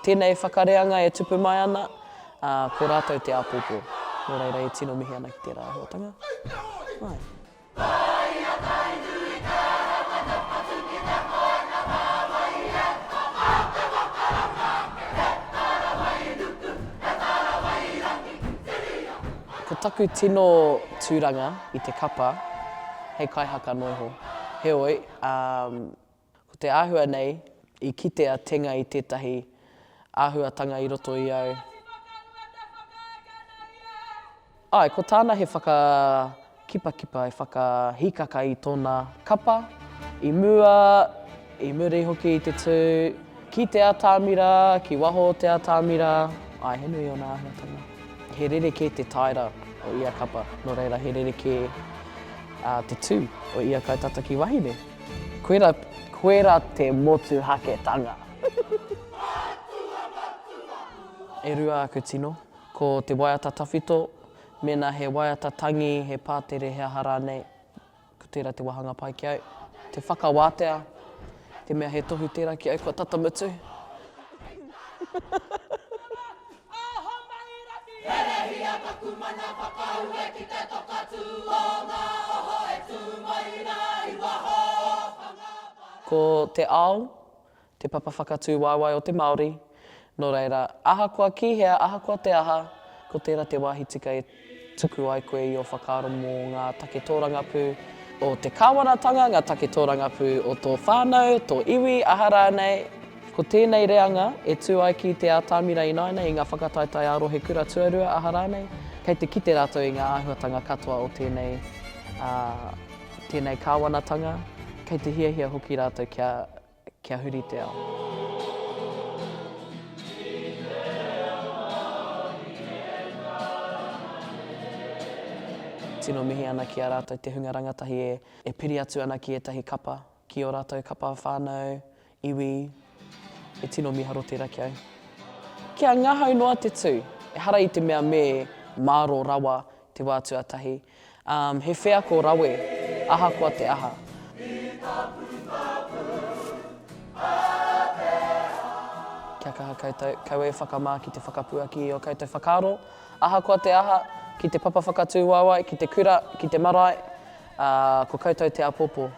Tēnei whakareanga e tupu mai ana, ā, ko rātou te āpōpō. Nō reira e tino mihi ana ki tērā āhuatanga. Āe. Ko taku tino tūranga i te kapa hei kaihaka noiho. Heoi, ko te āhua nei i kite a Tenga i tētahi āhuatanga i roto i au. Āe, ko tāna he whakakipakipa, he whakahīkaka i tōna kapa, i mua, i muri hoki i te tū, ki te atamira, ki waho o te atamira, āe, he nui ōna āhuatanga. He rerekē te taera o ia kapa, nō reira he rerekē te tū o ia kaitataki wahine. Koira, koira te motuhaketanga. E rua aku tino. Ko te waiata tawhito, mēnā he waiata tangi, he pātere, he aha rānei, ko tērā te wāhanga pai ki au. Te whakawātea, te mea he tohu tērā ki au kua tata mutu. Ko te ao, te papa whakatū waewae o te Māori, nō reira, ahakoa ki hea, ahakoa te aha, ko tērā te wāhi tika e tuku ai koe i ō whakaaro mō ngā take tōrangapū o te kāwanatanga, ngā take tōrangapū o tō whānau, tō iwi, aha rānei. Ko tēnei reanga e tū ai ki te atamira ināianei i ngā whakataetae ā-rohe kura tuarua, aha rānei, kei te kite rātou i ngā āhuatanga katoa o tēnei, ā, tēnei kāwanatanga, kei te hiahia hoki rātou kia Kia huri te ao. Tino mihi ana ki a rātou te hunga rangatahi e piri atu ana ki ētahi kapa, ki ō rātou kapa whānau, iwi, he tino miharo tērā ki au. Kia ngahau noa te tū, ehara i te mea me mārō rawa te wā tuatahi, Um, he wheako rawe, ahakoa te aha. Kia kaha koutou, kaua e whakamā ki te whakapuaki i ō koutou whakaaro, ahakoa te aha, ki te papa whakatū waewae, ki te kura, ki te marae, ā, ko koutou te āpōpō.